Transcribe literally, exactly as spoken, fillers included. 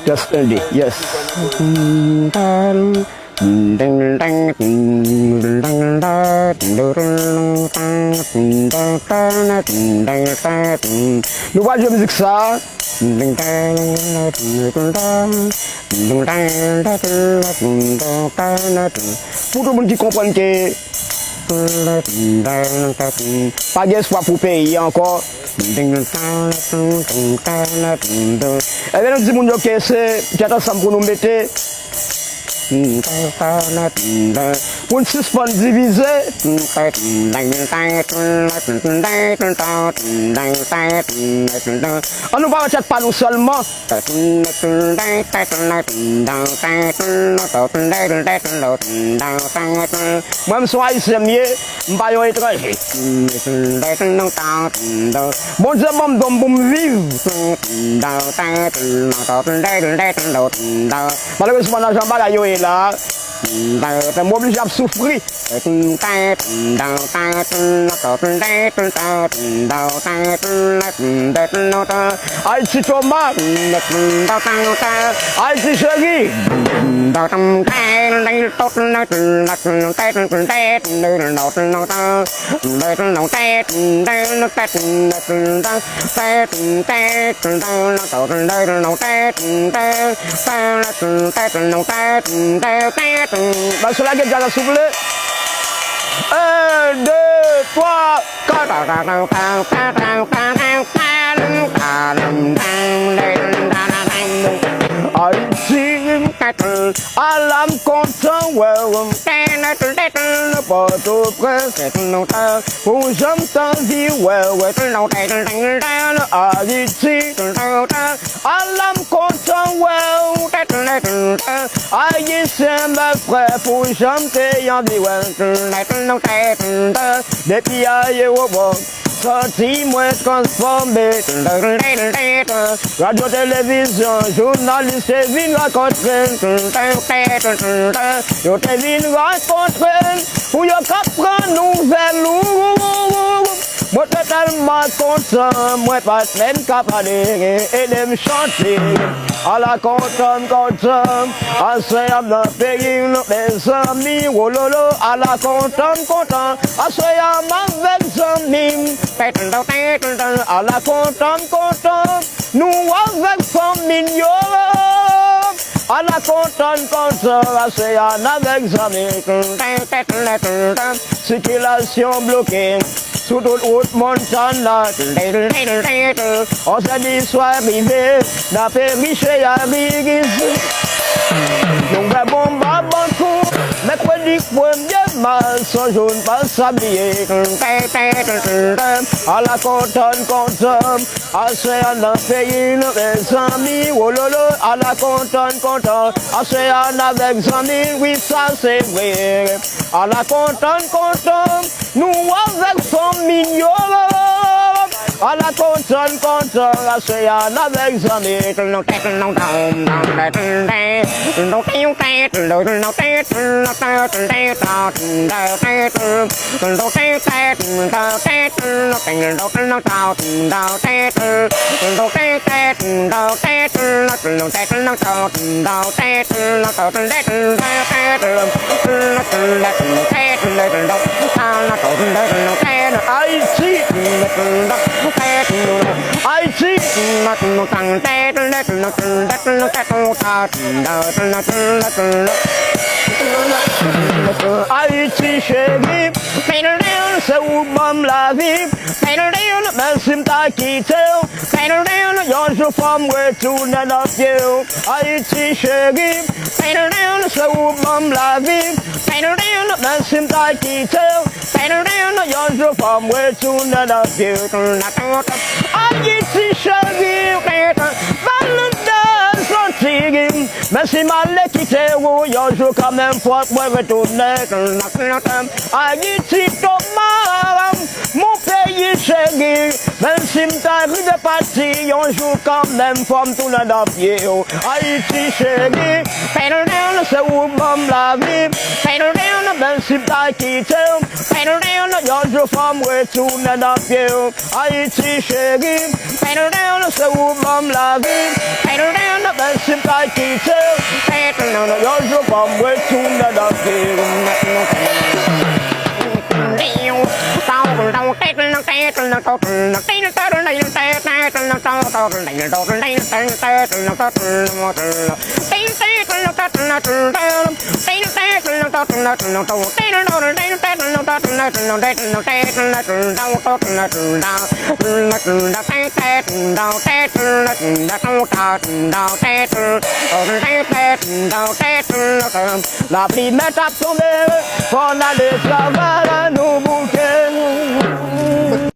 Just un, deux, yes. Nou pral jwe mizik sa. Pou tout moun ki konprann ke pa gen espwa pou peyi a ankò. Ebyen, nou di moun yo ke se tèt ansanm pou nou mete. Pou n sispann divize. Ann nou pa wè tèt pa nou sèlman. Mwen, m se yon Ayisyen m ye, m pa yon etranje. Bondye ban m don pou m viv. Malerezman, nan jan bagay yo ye la, m oblije ap soufri. Ayiti Toma, Ayiti cheri. Maestro, lage djaz la, souple. Un, deux, trois, quatre. Ayiti, ala m kontan wè w. Pòtoprens, pou jan m t anvi wè w. Ayiti, ala m kontan wè w. Ayisyen, mè frè, pou jan m te anvi wè w. Depi ayewopò, santi mwen transfòme. Radyo, televizyon, jounalis te vin rakontre n. Yo te vin rakontre n pou yo ka pran nouvèl ou. Mwen te tèlman kontan, mwen pa t menm ka pale. Ede m chante. Ala kontan m kontan, aswè a m nan peyi m, mezanmi, wololo. Ala kontan m kontan, aswè a m avèk zanmi m. Ala kontan m kontan, nou avèk fanmi n yo. Ala kontan n kontan, aswè a n avèk zanmi. Sikilasyon bloke sou tout wout Montana. On sèl istwa rive, n ape riche a riris. Nou fè bonm a Bankou, mèkredi premye mas, yon jou n pa sa bliye. Ala kontan n kontan, aswè a nan peyi n, mezanmi, wololo. Ala kontan n kontan, aswè a n avèk zanmi, wi, sa se vre. Ala kontan n kontan, nou avèk fanmi n yo. Ala kontan n kontan, aswè a n avèk zanmi. Ayiti. Ayiti. Ayiti cheri, se ou ban m lavi. Menm si m ta kite w, yon jou fò m retounen nan pye w. Ayiti cheri, se ou ban m lavi. Menm si m ta kite w, yon jou fò m retounen nan pye w. Ayiti cheri, Valentine Santini. Men si m ale kite ou, yon jou kanmenm fòk mwen retounen. Ayiti, Toma, mon peyi cheri. Menm si m ta rive pati, yon jou kanmenm fò m tounen nan pye w. Ayiti cheri, se ou ban m lavi. Menm si m ta kite w, yon jou fò m retounen nan pye w. Ayiti cheri, se ou ban m lavi. Menm si m ta kite w, yon jou fò m retounen nan pye w. Lapli mèt ap tonbe, fò n ale travay, nou bouke.